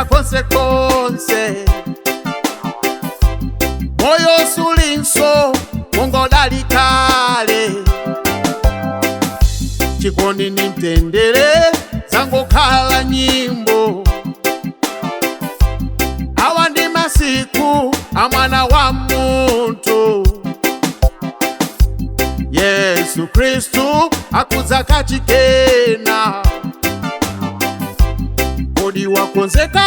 Kumveka konse konse, moyo sulinso mungodali kale. Chikondi ni mtendere zangokhala nyimbo. Awa ndi masiku a mwana wa munthu. Yesu Kristu akudza kachikena. Kodi wakonzeka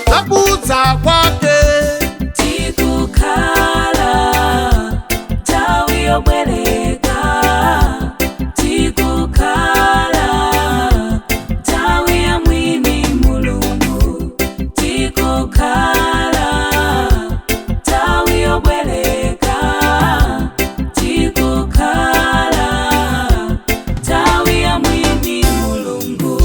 zakudza kwake? Tikukhala nthawi yobwereka, tikukhala nthawi ya mwini Mulungu, tikukhala nthawi yobwereka, tikukhala nthawi ya mwini Mulungu.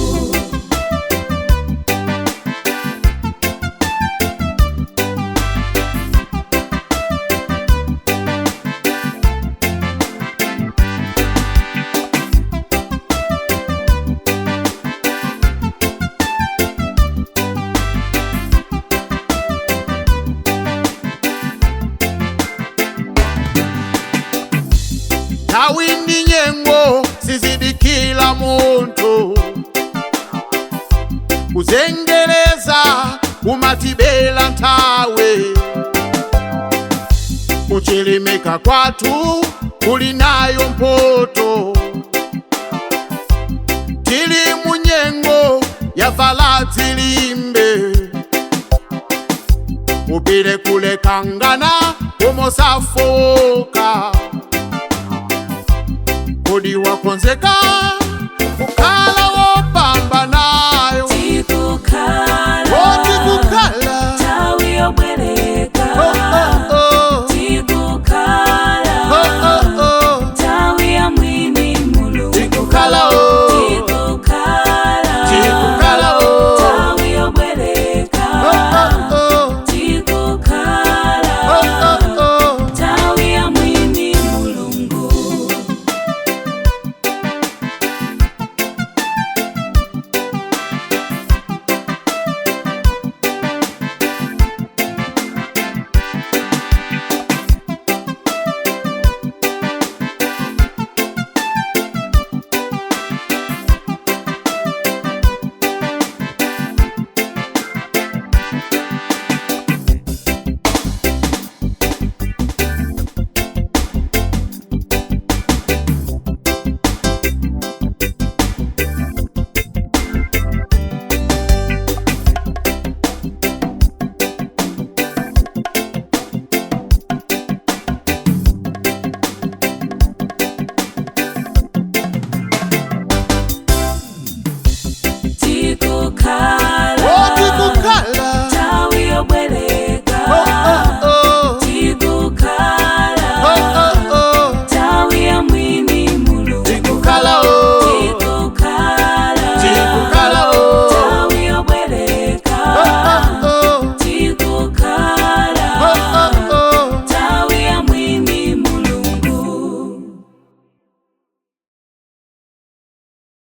Nthawi ndi nyengo sizidikila munthu. Kuzengereza kumatibela nthawi. Kuchilimika kwathu kuli nayo mphotho. Tili munyengo yavala dzilimbe, upile kulekangana kumosafoka. Kodi wakonzeka